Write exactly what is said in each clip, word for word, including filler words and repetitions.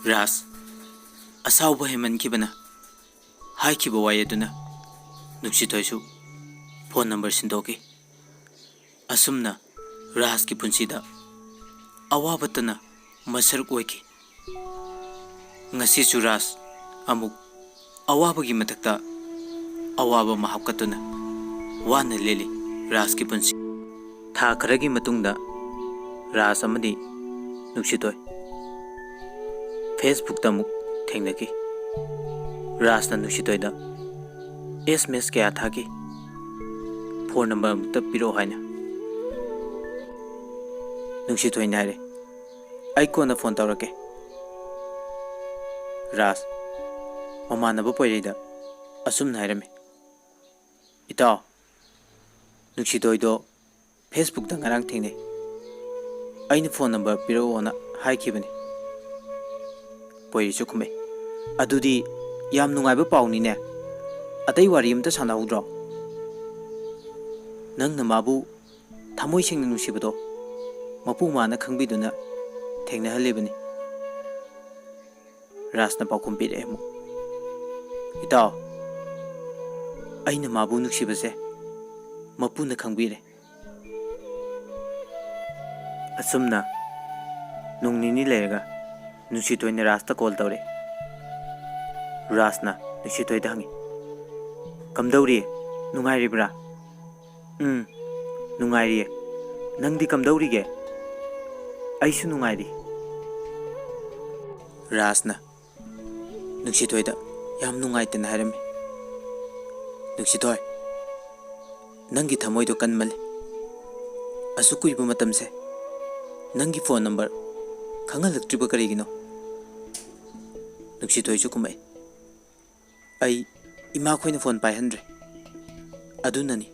ꯔꯥꯖ ꯑꯁꯥꯎꯕ ꯍꯦꯟꯃꯟꯈꯤꯕꯅ ꯍꯥꯏꯈꯤꯕ ꯋꯥꯍꯩ ꯑꯗꯨꯅ ꯅꯨꯡꯁꯤꯊꯣꯏꯁꯨ ꯐꯣꯟ ꯅꯝꯕꯔ ꯁꯤꯟꯗꯣꯛꯈꯤ꯫ ꯑꯁꯨꯝꯅ ꯔꯥꯖꯀꯤ ꯄꯨꯟꯁꯤꯗ ꯑꯋꯥꯕꯇꯅ ꯃꯁꯔꯨꯛ ꯑꯣꯏꯈꯤ꯫ ꯉꯁꯤꯁꯨ ꯔꯥꯖ ꯑꯃꯨꯛ ꯑꯋꯥꯕꯒꯤ ꯃꯊꯛꯇ ꯑꯋꯥꯕ ꯑꯃ ꯍꯥꯞꯀꯠꯇꯨꯅ ꯋꯥꯅ ꯂꯦꯜꯂꯤ ꯔꯥꯖꯀꯤ ꯄꯨꯟꯁꯤ꯫ ꯊꯥ ꯈꯔꯒꯤ ꯃꯇꯨꯡꯗ ꯔꯥꯖ ꯑꯃꯗꯤ ꯅꯨꯡꯁꯤꯊꯣꯏ ꯐꯦꯁꯕꯨꯛꯇ ꯑꯃꯨꯛ ꯊꯦꯡꯅꯈꯤ꯫ ꯔꯥꯖꯅ ꯅꯨꯡꯁꯤꯊꯣꯏꯗ ꯑꯦꯁ ꯑꯦꯝ ꯑꯦꯁ ꯀꯌꯥ ꯊꯥꯈꯤ, "ꯐꯣꯟ ꯅꯝꯕꯔ ꯑꯃꯨꯛꯇ ꯄꯤꯔꯛꯑꯣ" ꯍꯥꯏꯅ꯫ ꯅꯨꯡꯁꯤꯊꯣꯏꯅ ꯍꯥꯏꯔꯦ, "ꯑꯩ ꯀꯣꯟꯅ ꯐꯣꯟ ꯇꯧꯔꯛꯀꯦ"꯫ ꯔꯥꯖ ꯃꯃꯥꯟꯅꯕ ꯄꯣꯏꯔꯩꯗ ꯑꯁꯨꯝꯅ ꯍꯥꯏꯔꯝꯃꯤ, "ꯏꯇꯥꯎ, ꯅꯨꯡꯁꯤꯊꯣꯏꯗꯣ ꯐꯦꯁꯕꯨꯛꯇ ꯉꯔꯥꯡ ꯊꯦꯡꯅꯩ꯫ ꯑꯩꯅ ꯐꯣꯟ ꯅꯝꯕꯔ ꯄꯤꯔꯛꯑꯣꯅ ꯍꯥꯏꯈꯤꯕꯅꯤ"꯫ ꯄꯣꯏꯔꯩꯁꯨ ꯈꯨꯝꯃꯛꯏ, "ꯑꯗꯨꯗꯤ ꯌꯥꯝ ꯅꯨꯡꯉꯥꯏꯕ ꯄꯥꯎꯅꯤꯅꯦ꯫ ꯑꯇꯩ ꯋꯥꯔꯤ ꯑꯝꯇ ꯁꯥꯟꯅꯍꯧꯗ꯭ꯔꯣ? ꯅꯪꯅ ꯃꯥꯕꯨ ꯊꯃꯣꯏ ꯁꯦꯡꯅ ꯅꯨꯡꯁꯤꯕꯗꯣ ꯃꯄꯨ ꯃꯥꯅ ꯈꯪꯕꯤꯗꯨꯅ ꯊꯦꯡꯅꯍꯜꯂꯤꯕꯅꯤ"꯫ ꯔꯥꯖꯅ ꯄꯥꯎꯈꯨꯝ ꯄꯤꯔꯛꯑꯦ ꯑꯃꯨꯛ, "ꯏꯇꯥꯎ, ꯑꯩꯅ ꯃꯥꯕꯨ ꯅꯨꯡꯁꯤꯕꯁꯦ ꯃꯄꯨꯅ ꯈꯪꯕꯤꯔꯦ"꯫ ꯑꯁꯨꯝꯅ ꯅꯣꯡ ꯅꯤꯅꯤ ꯂꯩꯔꯒ ꯅꯨꯡꯁꯤꯊꯣꯏꯅ ꯔꯥꯖꯇ ꯀꯣꯜ ꯇꯧꯔꯛꯑꯦ꯫ ꯔꯥꯖꯅ ꯅꯨꯡꯁꯤꯊꯣꯏꯗ ꯍꯪꯉꯤ, "ꯀꯝꯗꯧꯔꯤ? ꯅꯨꯡꯉꯥꯏꯔꯤꯕ꯭ꯔꯥ?" "ꯎꯝ, ꯅꯨꯡꯉꯥꯏꯔꯤꯌꯦ꯫ ꯅꯪꯗꯤ ꯀꯝꯗꯧꯔꯤꯒꯦ?" "ꯑꯩꯁꯨ ꯅꯨꯡꯉꯥꯏꯔꯤ"꯫ ꯔꯥꯖꯅ ꯅꯨꯡꯁꯤꯊꯣꯏꯗ ꯌꯥꯝ ꯅꯨꯡꯉꯥꯏꯇꯅ ꯍꯥꯏꯔꯝꯃꯤ, "ꯅꯨꯡꯁꯤꯊꯣꯏ, ꯅꯪꯒꯤ ꯊꯃꯣꯏꯗꯣ ꯀꯟꯃꯜꯂꯤ꯫ ꯑꯁꯨꯛ ꯀꯨꯏꯕ ꯃꯇꯝꯁꯦ ꯅꯪꯒꯤ ꯐꯣꯟ ꯅꯝꯕꯔ ꯈꯪꯍꯜꯂꯛꯇ꯭ꯔꯤꯕ ꯀꯔꯤꯒꯤꯅꯣ?" ꯅꯨꯡꯁꯤꯊꯣꯏꯁꯨ ꯈꯨꯝꯃꯛꯏ, "ꯑꯩ ꯏꯃꯥꯈꯣꯏꯅ ꯐꯣꯟ ꯄꯥꯏꯍꯟꯗ꯭ꯔꯦ, ꯑꯗꯨꯅꯅꯤ"꯫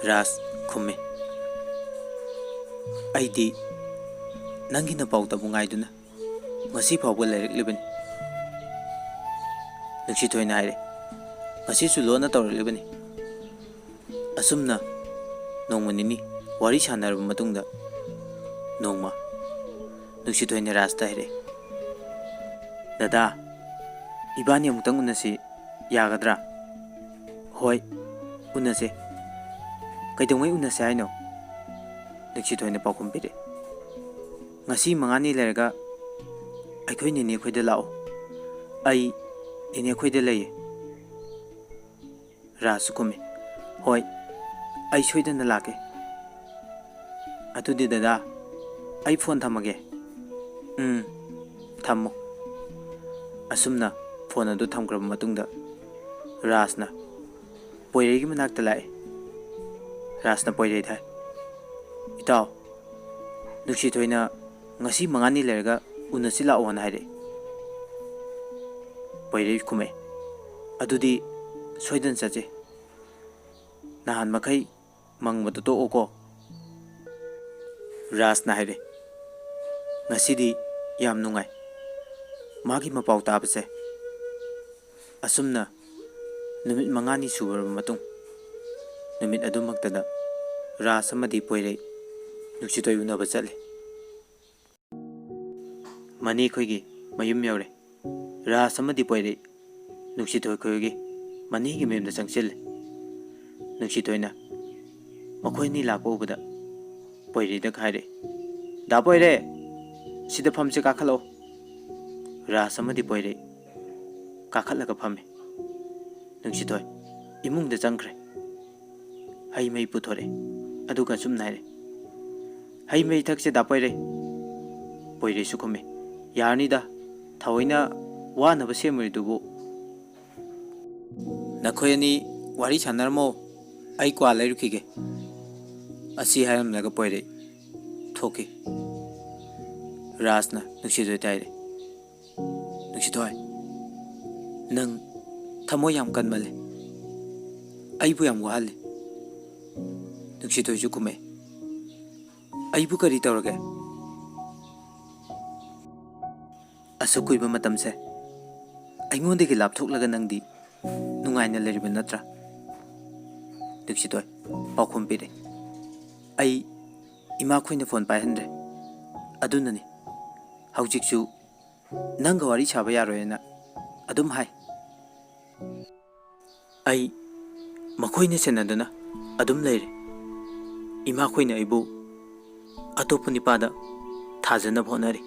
ꯔꯥꯖ ꯈꯨꯝꯃꯤ, "ꯑꯩꯗꯤ ꯅꯪꯒꯤ ꯅꯄꯥꯎ ꯇꯥꯕꯨ ꯉꯥꯏꯗꯨꯅ ꯉꯁꯤ ꯐꯥꯎꯕ ꯂꯩꯔꯛꯂꯤꯕꯅꯤ"꯫ ꯅꯨꯡꯁꯤꯊꯣꯏꯅ ꯍꯥꯏꯔꯦ, "ꯉꯁꯤꯁꯨ ꯂꯣꯟꯅ ꯇꯧꯔꯛꯂꯤꯕꯅꯤ"꯫ ꯑꯁꯨꯝꯅ ꯅꯣꯡꯃ ꯅꯤꯅꯤ ꯋꯥꯔꯤ ꯁꯥꯟꯅꯔꯕ ꯃꯇꯨꯡꯗ ꯅꯣꯡꯃ ꯅꯨꯡꯁꯤꯊꯣꯏꯅ ꯔꯥꯖꯇ ꯍꯥꯏꯔꯛꯑꯦ, "ꯗꯗꯥ, ꯏꯕꯥꯅꯤ ꯑꯃꯨꯛꯇꯪ ꯎꯅꯁꯤ, ꯌꯥꯒꯗ꯭ꯔꯥ?" "ꯍꯣꯏ, ꯎꯅꯁꯦ꯫ ꯀꯩꯗꯧꯉꯩ ꯎꯅꯁꯦ ꯍꯥꯏꯅꯣ?" ꯅꯨꯡꯁꯤꯊꯣꯏꯅ ꯄꯥꯎꯈꯨꯝ ꯄꯤꯔꯛꯑꯦ, "ꯉꯁꯤ ꯃꯉꯥꯅꯤ ꯂꯩꯔꯒ ꯑꯩꯈꯣꯏ ꯅꯦꯅꯦ ꯈꯣꯏꯗ ꯂꯥꯛꯑꯣ꯫ ꯑꯩ ꯅꯦꯅꯦ ꯈꯣꯏꯗ ꯂꯩꯌꯦ꯫" ꯔꯥꯖꯁꯨ ꯈꯨꯝꯃꯤ, "ꯍꯣꯏ, ꯑꯩ ꯁꯣꯏꯗꯅ ꯂꯥꯛꯀꯦ꯫ ꯑꯗꯨꯗꯤ ꯗꯗꯥ, ꯑꯩ ꯐꯣꯟ ꯊꯝꯃꯒꯦ꯫" "ꯎꯝ, ꯊꯝꯃꯣ꯫" ꯑꯁꯨꯝꯅ ꯐꯣꯟ ꯑꯗꯨ ꯊꯝꯈ꯭ꯔꯕ ꯃꯇꯨꯡꯗ ꯔꯥꯖꯅ ꯄꯣꯏꯔꯩꯒꯤ ꯃꯅꯥꯛꯇ ꯂꯥꯛꯑꯦ꯫ ꯔꯥꯖꯅ ꯄꯣꯏꯔꯩꯗ ꯍꯥꯏ, "ꯏꯇꯥꯎ, ꯅꯨꯡꯁꯤꯊꯣꯏꯅ ꯉꯁꯤ ꯃꯉꯥꯅꯤ ꯂꯩꯔꯒ ꯎꯅꯁꯤ ꯂꯥꯛꯑꯣꯅ ꯍꯥꯏꯔꯛꯑꯦ꯫" ꯄꯣꯏꯔꯩ ꯈꯨꯝꯃꯛꯑꯦ, "ꯑꯗꯨꯗꯤ ꯁꯣꯏꯗꯅ ꯆꯠꯁꯦ꯫ ꯅꯍꯥꯟ ꯃꯈꯩ ꯃꯪꯕꯗꯣ ꯇꯣꯛꯑꯣꯀꯣ꯫" ꯔꯥꯖꯅ ꯍꯥꯏꯔꯦ, "ꯉꯁꯤꯗꯤ ꯌꯥꯝ ꯅꯨꯡꯉꯥꯏ ꯃꯥꯒꯤ ꯃꯄꯥꯎ ꯇꯥꯕꯁꯦ꯫" ꯑꯁꯨꯝꯅ ꯅꯨꯃꯤꯠ ꯃꯉꯥꯅꯤ ꯁꯨꯔꯕ ꯃꯇꯨꯡ, ꯅꯨꯃꯤꯠ ꯑꯗꯨꯃꯛꯇꯗ ꯔꯥꯖ ꯑꯃꯗꯤ ꯄꯣꯏꯔꯩ ꯅꯨꯡꯁꯤꯊꯣꯏ ꯎꯅꯕ ꯆꯠꯂꯤ꯫ ꯃꯅꯤ ꯈꯣꯏꯒꯤ ꯃꯌꯨꯝ ꯌꯧꯔꯦ꯫ ꯔꯥꯖ ꯑꯃꯗꯤ ꯄꯣꯏꯔꯩ ꯅꯨꯡꯁꯤꯊꯣꯏ ꯈꯣꯏꯒꯤ ꯃꯅꯤꯒꯤ ꯃꯌꯨꯝꯗ ꯆꯪꯁꯤꯜꯂꯦ꯫ ꯅꯨꯡꯁꯤꯊꯣꯏꯅ ꯃꯈꯣꯏ ꯑꯅꯤ ꯂꯥꯛꯄ ꯎꯕꯗ ꯄꯣꯏꯔꯩꯗ ꯍꯥꯏꯔꯛꯏ, "ꯗꯥ ꯄꯣꯏꯔꯩ, ꯁꯤꯗ ꯐꯝꯁꯦ, ꯀꯥꯈꯠꯂꯛꯑꯣ꯫" ꯔꯥꯖ ꯑꯃꯗꯤ ꯄꯣꯏꯔꯩ ꯀꯥꯈꯠꯂꯒ ꯐꯝꯃꯤ꯫ ꯅꯨꯡꯁꯤꯊꯣꯏ ꯏꯃꯨꯡꯗ ꯆꯪꯈ꯭ꯔꯦ꯫ ꯍꯩ ꯃꯍꯤ ꯄꯨꯊꯣꯔꯛꯑꯦ, ꯑꯗꯨꯒ ꯑꯁꯨꯝꯅ ꯍꯥꯏꯔꯦ, "ꯍꯩ ꯃꯍꯤ ꯊꯛꯁꯦ ꯗꯥ ꯄꯣꯏꯔꯩ꯫" ꯄꯣꯏꯔꯩꯁꯨ ꯈꯨꯝꯃꯤ, "ꯌꯥꯔꯅꯤꯗ, ꯊꯑꯣꯏꯅ ꯋꯥꯅꯕ ꯁꯦꯝꯃꯨꯔꯤꯗꯨꯕꯨ꯫ ꯅꯈꯣꯏ ꯑꯅꯤ ꯋꯥꯔꯤ ꯁꯥꯟꯅꯔꯝꯃꯣ, ꯑꯩ ꯀ꯭ꯋꯥ ꯂꯩꯔꯨꯈꯤꯒꯦ꯫" ꯑꯁꯤ ꯍꯥꯏꯔꯝꯂꯒ ꯄꯣꯏꯔꯩ ꯊꯣꯛꯈꯤ꯫ ꯔꯥꯖꯅ ꯅꯨꯡꯁꯤꯊꯣꯏꯗ ꯍꯥꯏꯔꯦ, "ꯅꯨꯡꯁꯤꯊꯣꯏ, ꯅꯪ ꯊꯃꯣꯏ ꯌꯥꯝ ꯀꯟꯃꯜꯂꯦ, ꯑꯩꯕꯨ ꯌꯥꯝ ꯋꯥꯍꯜꯂꯦ꯫" ꯅꯨꯡꯁꯤꯊꯣꯏꯁꯨ ꯈꯨꯝꯃꯛꯑꯦ, "ꯑꯩꯕꯨ ꯀꯔꯤ ꯇꯧꯔꯒꯦ? ꯑꯁꯨꯛ ꯀꯨꯏꯕ ꯃꯇꯝꯁꯦ ꯑꯩꯉꯣꯟꯗꯒꯤ ꯂꯥꯞꯊꯣꯛꯂꯒ ꯅꯪꯗꯤ ꯅꯨꯡꯉꯥꯏꯅ ꯂꯩꯔꯤꯕ ꯅꯠꯇ꯭ꯔꯥ?" ꯅꯨꯡꯁꯤꯊꯣꯏ ꯄꯥꯎꯈꯨꯝ ꯄꯤꯔꯦ, "ꯑꯩ ꯏꯃꯥꯈꯣꯏꯅ ꯐꯣꯟ ꯄꯥꯏꯍꯟꯗ꯭ꯔꯦ, ꯑꯗꯨꯅꯅꯤ꯫ ꯍꯧꯖꯤꯛꯁꯨ ꯅꯪꯒ ꯋꯥꯔꯤ ꯁꯥꯕ ꯌꯥꯔꯣꯏꯅ ꯑꯗꯨꯝ ꯍꯥꯏ꯫ ꯑꯩ ꯃꯈꯣꯏꯅ ꯁꯦꯟꯅꯗꯨꯅ ꯑꯗꯨꯝ ꯂꯩꯔꯦ꯫ ꯏꯃꯥꯈꯣꯏꯅ ꯑꯩꯕꯨ ꯑꯇꯣꯞꯄ ꯅꯤꯄꯥꯗ ꯊꯥꯖꯅꯕ ꯍꯣꯠꯅꯔꯤ꯫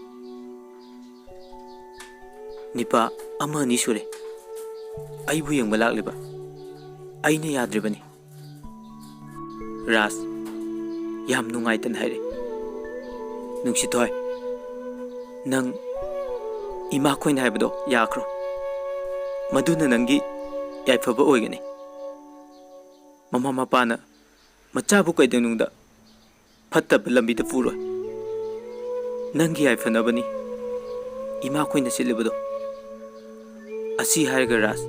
ꯅꯤꯄꯥ ꯑꯃ ꯑꯅꯤ ꯁꯨꯔꯦ ꯑꯩꯕꯨ ꯌꯦꯡꯕ ꯂꯥꯛꯂꯤꯕ꯫ ꯑꯩꯅ ꯌꯥꯗ꯭ꯔꯤꯕꯅꯤ꯫ ꯔꯥꯖ ꯌꯥꯝ ꯅꯨꯡꯉꯥꯏꯇꯅ ꯍꯥꯏꯔꯛꯏ, "ꯅꯨꯡꯁꯤꯊꯣꯏ, ꯅꯪ ꯏꯃꯥꯈꯣꯏꯅ ꯍꯥꯏꯕꯗꯣ ꯌꯥꯈ꯭ꯔꯣ꯫ ꯃꯗꯨꯅ ꯅꯪꯒꯤ ꯌꯥꯏꯐꯕ ꯑꯣꯏꯒꯅꯤ꯫ ꯃꯃꯥ ꯃꯄꯥꯅ ꯃꯆꯥꯕꯨ ꯀꯩꯗꯧꯅꯨꯡꯗ ꯐꯠꯇꯕ ꯂꯝꯕꯤꯗ ꯄꯨꯔꯣꯏ꯫ ꯅꯪꯒꯤ ꯌꯥꯏꯐꯅꯕꯅꯤ ꯏꯃꯥꯈꯣꯏꯅ ꯁꯤꯜꯂꯤꯕꯗꯣ꯫" ꯑꯁꯤ ꯍꯥꯏꯔꯒ ꯔꯥꯖ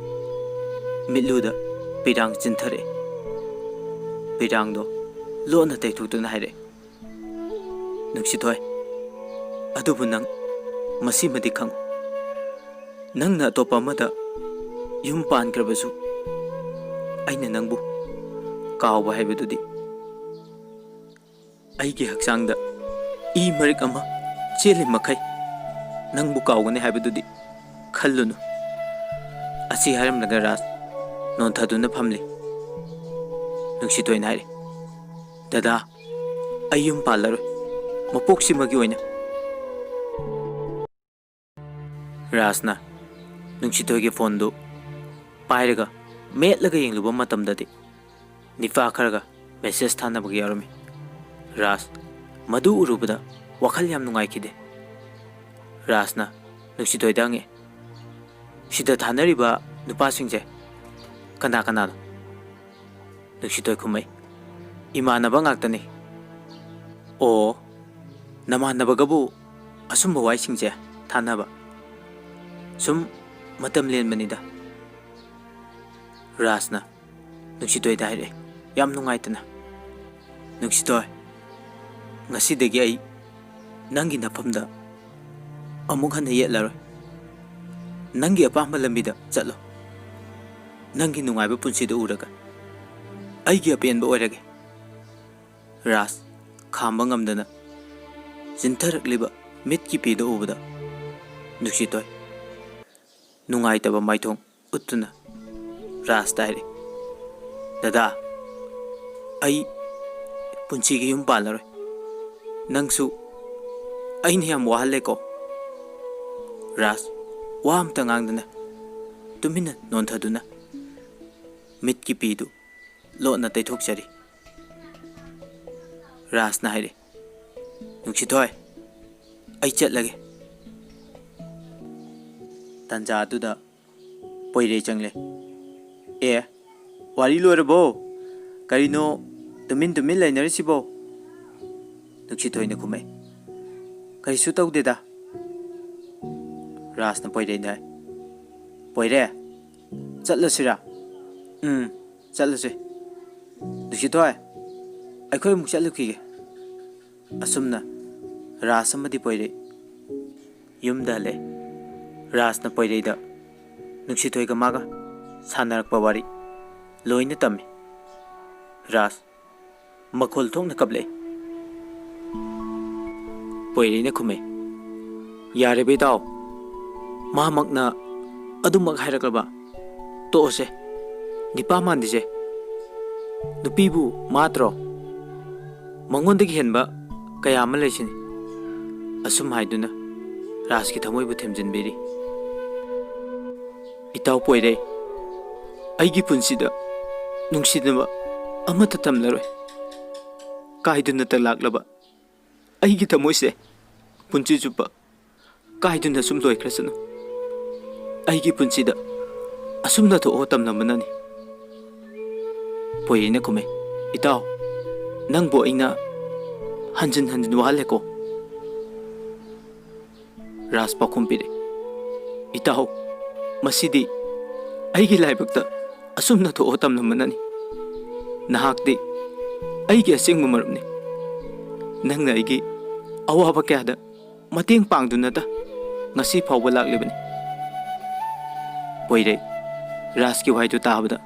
ꯃꯤꯠꯂꯨꯗ ꯄꯤꯔꯥꯡ ꯆꯤꯟꯊꯔꯛꯑꯦ꯫ ꯄꯤꯔꯥꯡꯗꯣ ꯂꯣꯟꯅ ꯇꯩꯊꯣꯛꯇꯨꯅ ꯍꯥꯏꯔꯛꯑꯦ, "ꯅꯨꯡꯁꯤꯊꯣꯏ, ꯑꯗꯨꯕꯨ ꯅꯪ ꯃꯁꯤꯃꯗꯤ ꯈꯪꯉꯨ, ꯅꯪꯅ ꯑꯇꯣꯞꯄ ꯑꯃꯗ ꯌꯨꯝ ꯄꯥꯟꯈ꯭ꯔꯕꯁꯨ ꯑꯩꯅ ꯅꯪꯕꯨ ꯀꯥꯎꯕ ꯍꯥꯏꯕꯗꯨꯗꯤ ꯑꯩꯒꯤ ꯍꯛꯆꯥꯡꯗ ꯏ ꯃꯔꯤꯛ ꯑꯃ ꯆꯦꯜꯂꯤ ꯃꯈꯩ ꯅꯪꯕꯨ ꯀꯥꯎꯒꯅꯤ ꯍꯥꯏꯕꯗꯨꯗꯤ ꯈꯜꯂꯨꯅꯨ꯫" ꯑꯁꯤ ꯍꯥꯏꯔꯝꯂꯒ ꯔꯥꯖ ꯅꯣꯟꯊꯗꯨꯅ ꯐꯝꯂꯤ꯫ ꯅꯨꯡꯁꯤꯊꯣꯏꯅ ꯍꯥꯏꯔꯤ, "ꯗꯗꯥ, ꯑꯩ ꯌꯨꯝ ꯄꯥꯜꯂꯔꯣꯏ, ꯃꯄꯣꯛꯁꯤꯃꯒꯤ ꯑꯣꯏꯅ꯫" ꯔꯥꯖꯅ ꯅꯨꯡꯁꯤꯊꯣꯏꯒꯤ ꯐꯣꯟꯗꯨ ꯄꯥꯏꯔꯒ ꯃꯦꯠꯂꯒ ꯌꯦꯡꯂꯨꯕ ꯃꯇꯝꯗꯗꯤ ꯅꯤꯄꯥ ꯈꯔꯒ ꯃꯦꯁꯦꯖ ꯊꯥꯅꯕꯒ ꯌꯥꯎꯔꯝꯃꯤ꯫ ꯔꯥꯖ ꯃꯗꯨ ꯎꯔꯨꯕꯗ ꯋꯥꯈꯜ ꯌꯥꯝ ꯅꯨꯡꯉꯥꯏꯈꯤꯗꯦ꯫ ꯔꯥꯖꯅ ꯅꯨꯡꯁꯤꯊꯣꯏꯗ ꯍꯪꯉꯤ, "ꯁꯤꯗ ꯊꯥꯅꯔꯤꯕ ꯅꯨꯄꯥꯁꯤꯡꯁꯦ ꯀꯅꯥ ꯀꯅꯥꯅꯣ?" ꯅꯨꯡꯁꯤꯊꯣꯏ ꯈꯨꯝꯃꯩ, "ꯏꯃꯥꯟꯅꯕ ꯉꯥꯛꯇꯅꯤ꯫" "ꯑꯣ, ꯅꯃꯥꯟꯅꯕꯒꯕꯨ ꯑꯁꯨꯝꯕ ꯋꯥꯏꯁꯤꯡꯁꯦ ꯊꯥꯅꯕ? ꯁꯨꯝ ꯃꯇꯝ ꯂꯦꯟꯕꯅꯤꯗ꯫" ꯔꯥꯖꯅ ꯅꯨꯡꯁꯤꯊꯣꯏꯗ ꯍꯥꯏꯔꯛꯑꯦ, ꯌꯥꯝ ꯅꯨꯡꯉꯥꯏꯇꯅ, "ꯅꯨꯡꯁꯤꯊꯣꯏ, ꯉꯁꯤꯗꯒꯤ ꯑꯩ ꯅꯪꯒꯤ ꯅꯐꯝꯗ ꯑꯃꯨꯛ ꯍꯟꯅ ꯌꯦꯠꯂꯔꯣꯏ꯫ ꯅꯪꯒꯤ ꯑꯄꯥꯝꯕ ꯂꯝꯕꯤꯗ ꯆꯠꯂꯣ꯫ ꯅꯪꯒꯤ ꯅꯨꯡꯉꯥꯏꯕ ꯄꯨꯟꯁꯤꯗꯨ ꯎꯔꯒ ꯑꯩꯒꯤ ꯑꯄꯦꯟꯕ ꯑꯣꯏꯔꯒꯦ꯫" ꯔꯥꯖ ꯈꯥꯝꯕ ꯉꯝꯗꯅ ꯆꯤꯟꯊꯔꯛꯂꯤꯕ ꯃꯤꯠꯀꯤ ꯄꯤꯗꯨ ꯎꯕꯗ ꯅꯨꯡꯁꯤꯊꯣꯏ ꯅꯨꯡꯉꯥꯏꯇꯕ ꯃꯥꯏꯊꯣꯡ ꯎꯠꯇꯨꯅ ꯔꯥꯖꯇ ꯍꯥꯏꯔꯛꯏ, "ꯗꯗꯥ, ꯑꯩ ꯄꯨꯟꯁꯤꯒꯤ ꯌꯨꯝ ꯄꯥꯜꯂꯔꯣꯏ꯫ ꯅꯪꯁꯨ ꯑꯩꯅ ꯌꯥꯝ ꯋꯥꯍꯜꯂꯦꯀꯣ?" ꯔꯥꯖ ꯋꯥ ꯑꯝꯇ ꯉꯥꯡꯗꯅ ꯇꯨꯃꯤꯟꯅ ꯅꯣꯟꯊꯗꯨꯅ ꯃꯤꯠꯀꯤ ꯄꯤꯗꯨ ꯂꯣꯟꯅ ꯇꯩꯊꯣꯛꯆꯔꯤ꯫ ꯔꯥꯖꯅ ꯍꯥꯏꯔꯛꯏ, "ꯅꯨꯡꯁꯤꯊꯣꯏ, ꯑꯩ ꯆꯠꯂꯒꯦ꯫" ꯇꯥꯟꯖꯥꯗꯨꯗ ꯄꯣꯏꯔꯩ ꯆꯪꯂꯦ꯫ "ꯑꯦ, ꯋꯥꯔꯤ ꯂꯣꯏꯔꯕꯣ? ꯀꯔꯤꯅꯣ ꯇꯨꯃꯤꯟ ꯇꯨꯃꯤꯟ ꯂꯩꯅꯔꯤꯁꯤꯕꯣ?" ꯅꯨꯡꯁꯤꯊꯣꯏꯅ ꯈꯨꯝꯃꯛꯏ, "ꯀꯔꯤꯁꯨ ꯇꯧꯗꯦꯗ꯫" ꯔꯥꯖꯅ ꯄꯣꯏꯔꯩꯗ ꯍꯥꯏ, "ꯄꯣꯏꯔꯦ, ꯆꯠꯂꯁꯤꯔꯥ?" "ꯎꯝ, ꯆꯠꯂꯁꯦ꯫ ꯅꯨꯡꯁꯤꯊꯣꯏ, ꯑꯩꯈꯣꯏ ꯑꯃꯨꯛ ꯆꯠꯂꯨꯈꯤꯒꯦ꯫" ꯑꯁꯨꯝꯅ ꯔꯥꯖ ꯑꯃꯗꯤ ꯄꯣꯏꯔꯩ ꯌꯨꯝꯗ ꯍꯜꯂꯛꯑꯦ꯫ ꯔꯥꯖꯅ ꯄꯣꯏꯔꯩꯗ ꯅꯨꯡꯁꯤꯊꯣꯏꯒ ꯃꯥꯒ ꯁꯥꯟꯅꯔꯛꯄ ꯋꯥꯔꯤ ꯂꯣꯏꯅ ꯇꯝꯃꯤ꯫ ꯔꯥꯖ ꯃꯈꯣꯜ ꯊꯣꯛꯅ ꯀꯞꯂꯛꯏ꯫ ꯄꯣꯏꯔꯩꯅ ꯈꯨꯝꯃꯦ, "ꯌꯥꯔꯦꯕ ꯏꯇꯥꯎ, ꯃꯥꯃꯛꯅ ꯑꯗꯨꯃꯛ ꯍꯥꯏꯔꯛꯂꯕ ꯇꯣꯛꯑꯁꯦ, ꯗꯤꯄꯥ ꯃꯥꯟꯗꯤꯁꯦ꯫ ꯅꯨꯄꯤꯕꯨ ꯃꯥꯠꯇ꯭ꯔꯣ? ꯃꯉꯣꯟꯗꯒꯤ ꯍꯦꯟꯕ ꯀꯌꯥ ꯑꯃ ꯂꯩꯁꯤꯅꯤ꯫" ꯑꯁꯨꯝ ꯍꯥꯏꯗꯨꯅ ꯔꯥꯖꯀꯤ ꯊꯃꯣꯏꯕꯨ ꯊꯦꯝꯖꯤꯟꯕꯤꯔꯤ꯫ "ꯏꯇꯥꯎ ꯄꯣꯏꯔꯩ, ꯑꯩꯒꯤ ꯄꯨꯟꯁꯤꯗ ꯅꯨꯡꯁꯤꯅꯕ ꯑꯃꯠꯇ ꯇꯝꯂꯔꯣꯏ꯫ ꯀꯥꯏꯗꯨꯅꯇ ꯂꯥꯛꯂꯕ ꯑꯩꯒꯤ ꯊꯃꯣꯏꯁꯦ ꯄꯨꯟꯁꯤ ꯆꯨꯞꯄ ꯀꯥꯏꯗꯨꯅ ꯁꯨꯝ ꯂꯣꯏꯈ꯭ꯔꯁꯅꯨ꯫ ꯑꯩꯒꯤ ꯄꯨꯟꯁꯤꯗ ꯑꯁꯨꯝꯅ ꯊꯣꯛꯑꯣ ꯇꯝꯂꯝꯕꯅꯅꯤ꯫" ꯄꯣꯏꯔꯩꯅ ꯈꯨꯝꯃꯦ, "ꯏꯇꯥꯎ, ꯅꯪꯕꯨ ꯑꯩꯅ ꯍꯟꯖꯤꯟ ꯍꯟꯖꯤꯟ ꯋꯥꯍꯜꯂꯦꯀꯣ?" ꯔꯥꯖ ꯄꯥꯎꯈꯨꯝ ꯄꯤꯔꯦ, "ꯏꯇꯥꯎ, ꯃꯁꯤꯗꯤ ꯑꯩꯒꯤ ꯂꯥꯏꯕꯛꯇ ꯑꯁꯨꯝꯅ ꯊꯣꯛꯑꯣ ꯇꯝꯂꯝꯕꯅꯅꯤ꯫ ꯅꯍꯥꯛꯇꯤ ꯑꯩꯒꯤ ꯑꯁꯦꯡꯕ ꯃꯔꯨꯞꯅꯤ꯫ ꯅꯪꯅ ꯑꯩꯒꯤ ꯑꯋꯥꯕ ꯀꯌꯥꯗ ꯃꯇꯦꯡ ꯄꯥꯡꯗꯨꯅꯇ ꯉꯁꯤ ꯐꯥꯎꯕ ꯂꯥꯛꯂꯤꯕꯅꯤ꯫" ꯄꯣꯏꯔꯩ ꯔꯥꯖꯀꯤ ꯋꯥꯍꯩꯗꯨ ꯇꯥꯕꯗ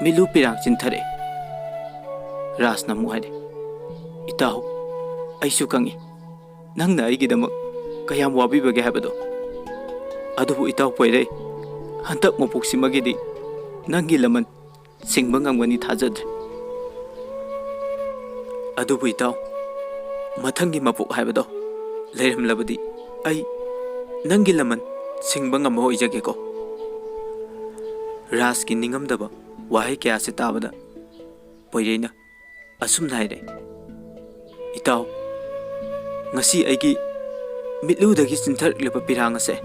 ꯃꯤꯠꯂꯨ ꯄꯤꯔꯥꯡ ꯆꯤꯟꯊꯔꯛꯑꯦ꯫ ꯔꯥꯖꯅ ꯑꯃꯨꯛ ꯍꯥꯏꯔꯦ, "ꯏꯇꯥꯎ, ꯑꯩꯁꯨ ꯈꯪꯏ꯫ ꯅꯪꯅ ꯑꯩꯒꯤꯗꯃꯛ ꯀꯌꯥꯝ ꯋꯥꯕꯤꯕꯒꯦ ꯍꯥꯏꯕꯗꯣ꯫ ꯑꯗꯨꯕꯨ ꯏꯇꯥꯎ ꯄꯣꯏꯔꯩ, ꯍꯟꯗꯛ ꯃꯄꯣꯛꯁꯤꯃꯒꯤꯗꯤ ꯅꯪꯒꯤ ꯂꯃꯟ ꯁꯤꯡꯕ ꯉꯝꯒꯅꯤ ꯊꯥꯖꯗ꯭ꯔꯦ꯫ ꯑꯗꯨꯕꯨ ꯏꯇꯥꯎ, ꯃꯊꯪꯒꯤ ꯃꯄꯣꯛ ꯍꯥꯏꯕꯗꯣ ꯂꯩꯔꯝꯂꯕꯗꯤ ꯑꯩ ꯅꯪꯒꯤ ꯂꯃꯟ ꯁꯤꯡꯕ ꯉꯝꯕ ꯑꯣꯏꯖꯒꯦꯀꯣ꯫ ꯔꯥꯖꯀꯤ ꯅꯤꯡꯉꯝꯗꯕ ꯋꯥꯍꯩ ꯀꯌꯥꯁꯦ ꯇꯥꯕꯗ ꯄꯣꯏꯔꯩꯅ ꯑꯁꯨꯝꯅ ꯍꯥꯏꯔꯦ, "ꯏꯇꯥꯎ, ꯉꯁꯤ ꯑꯩꯒꯤ ꯃꯤꯠꯂꯨꯗꯒꯤ ꯆꯤꯟꯊꯔꯛꯂꯤꯕ ꯄꯤꯔꯥꯡ ꯑꯁꯦ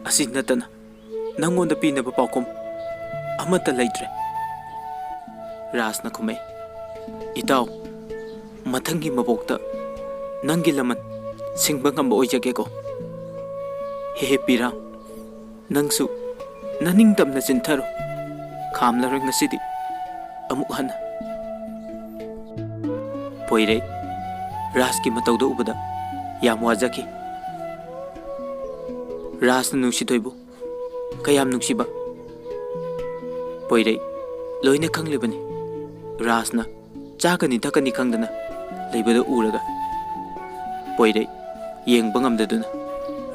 ꯑꯁꯤ ꯅꯠꯇꯅ ꯅꯪꯉꯣꯟꯗ ꯄꯤꯅꯕ ꯄꯥꯎꯈꯨꯝ ꯑꯃꯠꯇ ꯂꯩꯇ꯭ꯔꯦ꯫" ꯔꯥꯖꯅ ꯈꯨꯝꯃꯦ, "ꯏꯇꯥꯎ, ꯃꯊꯪꯒꯤ ꯃꯄꯣꯛꯇ ꯅꯪꯒꯤ ꯂꯃꯟ ꯁꯤꯡꯕ ꯉꯝꯕ ꯑꯣꯏꯖꯒꯦꯀꯣ꯫ ꯍꯦ ꯍꯦ ꯄꯤꯔꯥꯡ, ꯅꯪꯁꯨ ꯅꯅꯤꯡꯇꯝꯅ ꯆꯤꯟꯊꯔꯣ꯫ ꯈꯥꯝꯂꯔꯣꯏ ꯉꯁꯤꯗꯤ ꯑꯃꯨꯛ ꯍꯟꯅ꯫" ꯄꯣꯏꯔꯩ ꯔꯥꯖꯀꯤ ꯃꯇꯧꯗ ꯎꯕꯗ ꯌꯥꯝ ꯋꯥꯖꯈꯤ꯫ ꯔꯥꯖꯅ ꯅꯨꯡꯁꯤꯊꯣꯏꯕꯨ ꯀꯌꯥꯝ ꯅꯨꯡꯁꯤꯕ ꯄꯣꯏꯔꯩ ꯂꯣꯏꯅ ꯈꯪꯂꯤꯕꯅꯤ꯫ ꯔꯥꯖꯅ ꯆꯥꯒꯅꯤ ꯊꯛꯀꯅꯤ ꯈꯪꯗꯅ ꯂꯩꯕꯗꯨ ꯎꯔꯒ ꯄꯣꯏꯔꯩ ꯌꯦꯡꯕ ꯉꯝꯗꯗꯨꯅ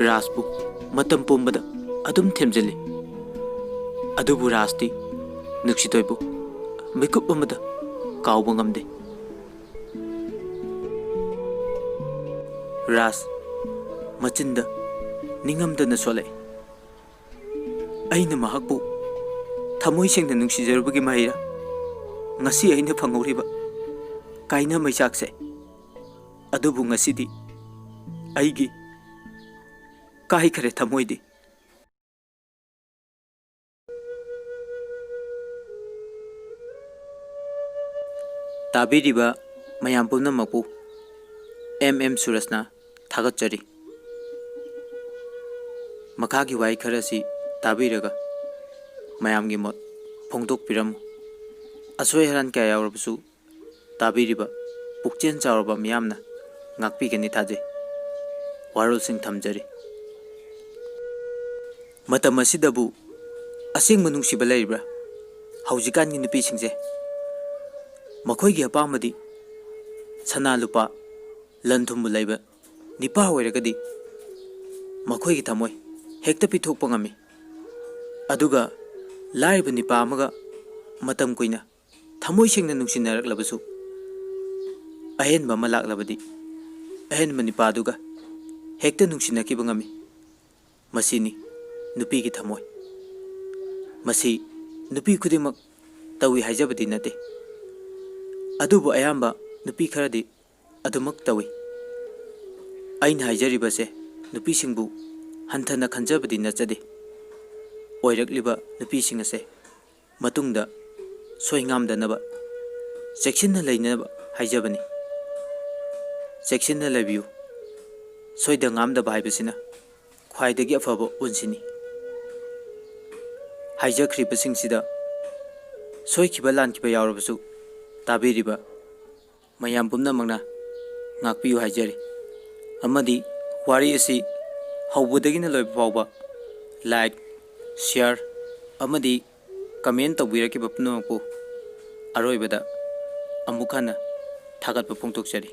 ꯔꯥꯖꯄꯨ ꯃꯇꯝ ꯄꯨꯝꯕꯗ ꯑꯗꯨꯝ ꯊꯦꯝꯖꯤꯜꯂꯤ꯫ ꯑꯗꯨꯕꯨ ꯔꯥꯖꯇꯤ ꯅꯨꯡꯁꯤꯊꯣꯏꯕꯨ ꯃꯤꯀꯨꯞ ꯑꯃꯗ ꯀꯥꯎꯕ ꯉꯝꯗꯦ꯫ ꯔꯥꯖ ꯃꯆꯤꯟꯗ ꯅꯤꯡꯉꯝꯗꯅ ꯁꯣꯜꯂꯛꯏ꯫ ꯑꯩꯅ ꯃꯍꯥꯛꯄꯨ ꯊꯃꯣꯏ ꯁꯦꯡꯅ ꯅꯨꯡꯁꯤꯖꯔꯨꯕꯒꯤ ꯃꯍꯩꯔꯥ ꯉꯁꯤ ꯑꯩꯅ ꯐꯪꯍꯧꯔꯤꯕ ꯀꯥꯏꯅ ꯃꯩꯆꯥꯛꯁꯦ? ꯑꯗꯨꯕꯨ ꯉꯁꯤꯗꯤ ꯑꯩꯒꯤ ꯀꯥꯏꯈꯔꯦ ꯊꯃꯣꯏꯗꯤ꯫ ꯇꯥꯕꯤꯔꯤꯕ ꯃꯌꯥꯝ ꯄꯨꯝꯅꯃꯛꯄꯨ ꯑꯦꯝ ꯑꯦꯝ ꯁꯨꯔꯖꯅ ꯊꯥꯒꯠꯆꯔꯤ꯫ ꯃꯈꯥꯒꯤ ꯋꯥꯍꯩ ꯈꯔꯁꯤ ꯇꯥꯕꯤꯔꯒ ꯃꯌꯥꯝꯒꯤ ꯃꯣꯠ ꯐꯣꯡꯗꯣꯛꯄꯤꯔꯝꯃꯨ꯫ ꯑꯁꯣꯏ ꯑꯔꯥꯟ ꯀꯌꯥ ꯌꯥꯎꯔꯕꯁꯨ ꯇꯥꯕꯤꯔꯤꯕ ꯄꯨꯛꯆꯦꯜ ꯆꯥꯎꯔꯕ ꯃꯤꯌꯥꯝꯅ ꯉꯥꯛꯄꯤꯒꯅꯤ ꯊꯥꯖꯩ꯫ ꯋꯥꯔꯣꯜꯁꯤꯡ ꯊꯝꯖꯔꯤ꯫ ꯃꯇꯝ ꯑꯁꯤꯗꯕꯨ ꯑꯁꯦꯡꯕ ꯅꯨꯡꯁꯤꯕ ꯂꯩꯔꯤꯕ꯭ꯔꯥ? ꯍꯧꯖꯤꯛꯀꯥꯟꯒꯤ ꯅꯨꯄꯤꯁꯤꯡꯁꯦ ꯃꯈꯣꯏꯒꯤ ꯑꯄꯥꯝꯕꯗꯤ ꯁꯅꯥ ꯂꯨꯄꯥ, ꯂꯟ ꯊꯨꯝꯕꯨ ꯂꯩꯕ ꯅꯤꯄꯥ ꯑꯣꯏꯔꯒꯗꯤ ꯃꯈꯣꯏꯒꯤ ꯊꯃꯣꯏ ꯍꯦꯛꯇ ꯄꯤꯊꯣꯛꯄ ꯉꯝꯃꯤ꯫ ꯑꯗꯨꯒ ꯂꯥꯏꯔꯕ ꯅꯤꯄꯥ ꯑꯃꯒ ꯃꯇꯝ ꯀꯨꯏꯅ ꯊꯃꯣꯏ ꯁꯦꯡꯅ ꯅꯨꯡꯁꯤꯅꯔꯛꯂꯕꯁꯨ, ꯑꯍꯦꯟꯕ ꯑꯃ ꯂꯥꯛꯂꯕꯗꯤ ꯑꯍꯦꯟꯕ ꯅꯤꯄꯥꯗꯨꯒ ꯍꯦꯛꯇ ꯅꯨꯡꯁꯤꯅꯈꯤꯕ ꯉꯝꯃꯤ꯫ ꯃꯁꯤꯅꯤ ꯅꯨꯄꯤꯒꯤ ꯊꯃꯣꯏ꯫ ꯃꯁꯤ ꯅꯨꯄꯤ ꯈꯨꯗꯤꯡꯃꯛ ꯇꯧꯏ ꯍꯥꯏꯖꯕꯗꯤ ꯅꯠꯇꯦ, ꯑꯗꯨꯕꯨ ꯑꯌꯥꯝꯕ ꯅꯨꯄꯤ ꯈꯔꯗꯤ ꯑꯗꯨꯃꯛ ꯇꯧꯏ꯫ ꯑꯩꯅ ꯍꯥꯏꯖꯔꯤꯕꯁꯦ ꯅꯨꯄꯤꯁꯤꯡꯕꯨ ꯍꯟꯊꯅ ꯈꯟꯖꯕꯗꯤ ꯅꯠꯆꯗꯦ꯫ ꯑꯣꯏꯔꯛꯂꯤꯕ ꯅꯨꯄꯤꯁꯤꯡ ꯑꯁꯦ ꯃꯇꯨꯡꯗ ꯁꯣꯏꯉꯥꯝꯗꯅꯕ ꯆꯦꯛꯁꯤꯟꯅ ꯂꯩꯅꯕ ꯍꯥꯏꯖꯕꯅꯤ꯫ ꯆꯦꯛꯁꯤꯟꯅ ꯂꯩꯕꯤꯌꯨ꯫ ꯁꯣꯏꯗ ꯉꯥꯝꯗꯕ ꯍꯥꯏꯕꯁꯤꯅ ꯈ꯭ꯋꯥꯏꯗꯒꯤ ꯑꯐꯕ ꯎꯟꯁꯤꯅꯤ꯫ ꯍꯥꯏꯖꯈ꯭ꯔꯤꯕꯁꯤꯡꯁꯤꯗ ꯁꯣꯏꯈꯤꯕ ꯂꯥꯟꯈꯤꯕ ꯌꯥꯎꯔꯕꯁꯨ, ꯇꯥꯕꯤꯔꯤꯕ ꯃꯌꯥꯝ ꯄꯨꯝꯅꯃꯛꯅ ꯉꯥꯛꯄꯤꯌꯨ ꯍꯥꯏꯖꯔꯤ꯫ ꯑꯃꯗꯤ ꯋꯥꯔꯤ ꯑꯁꯤ ꯍꯧꯕꯗꯒꯤꯅ ꯂꯣꯏꯕ ꯐꯥꯎꯕ like, share ꯑꯃꯗꯤ comment ꯇꯧꯕꯤꯔꯛꯈꯤꯕ ꯄꯨꯝꯅꯃꯛꯄꯨ ꯑꯔꯣꯏꯕꯗ ꯑꯃꯨꯛ ꯍꯟꯅ ꯊꯥꯒꯠꯄ ꯐꯣꯡꯗꯣꯛꯆꯔꯤ꯫